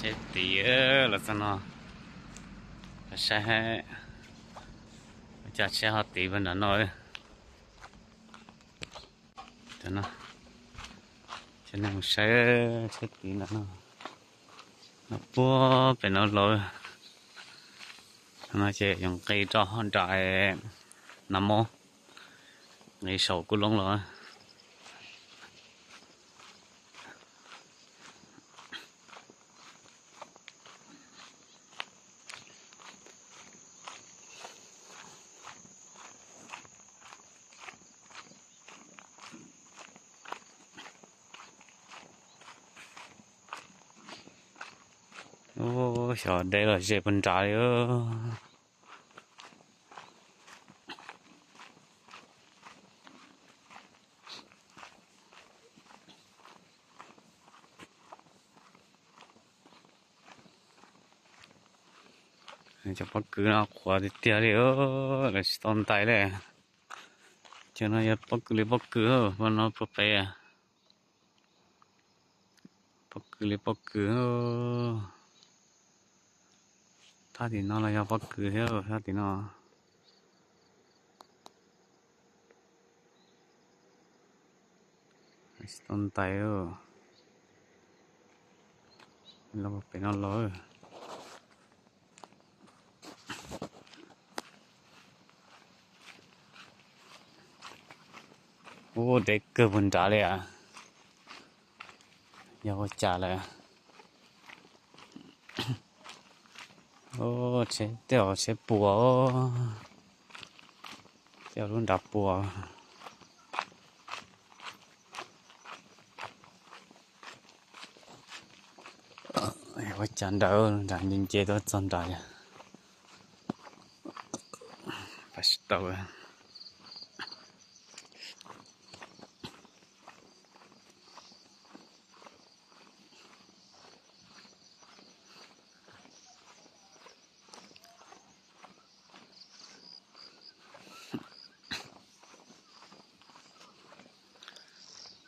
Tsheb tid los txog no, saib ua cas tsheb ho tid puag nram no. Cov no, cov neeg mus saib tsheb tid nram no, no puag pem no los. No ces yuav nqis rau hauv nram Nas Mos, nqis saum Kub Loob los. Ub, xyov deb los ze puag nrad li. Cov pob kws no qhuav tiag tiag li, lawv tsis tau ntais li. Cov no yog pob kws li pob kws, pob no puag pem. Pob kws li pob kws. Thaj tim no los yog pob kws thiab, thaj tim no. Tsis tau ntais, los pem no los. Ub, deb kawg puag nrad li as. Yog ua cas lawm? Tsheb, tej zaum tsheb puas, tej zaum lub nrad puas. Ua cas nrawm nram nce nce tuaj txog nrad. Pas tsis tau.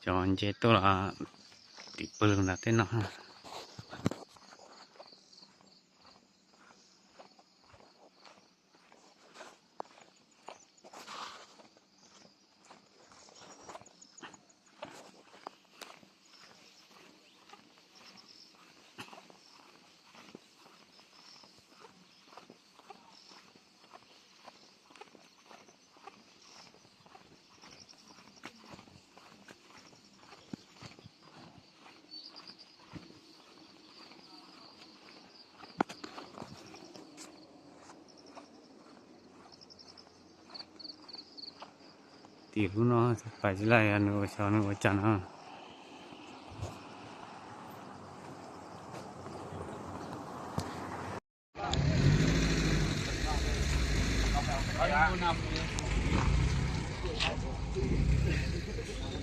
Cov nce tuaj los tim pawg lug nram tej no. Tim lub no pais tsis laij, nws ua xyov nws ua cas no.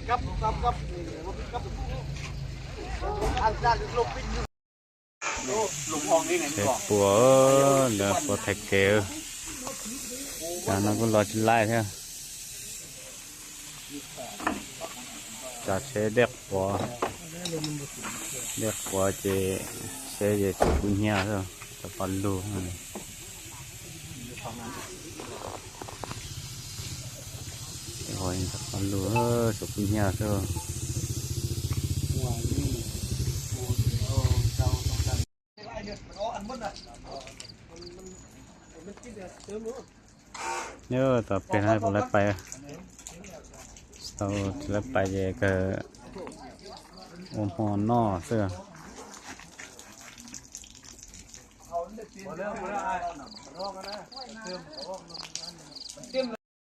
Tsheb puas, lawv puas thaij kev, cov no kuj los tsis laij thiab. Cov tsheb dej quav, dej quav ces tsheb ces tshuav kub hnyiab xwb, cov paj lug. Cov paj lug tshuav kub hnyiab xwb. Nyob tom peg no puas lawv pais, tsis tau, tsis lawv pais ces kawg ua hmo noj xwb.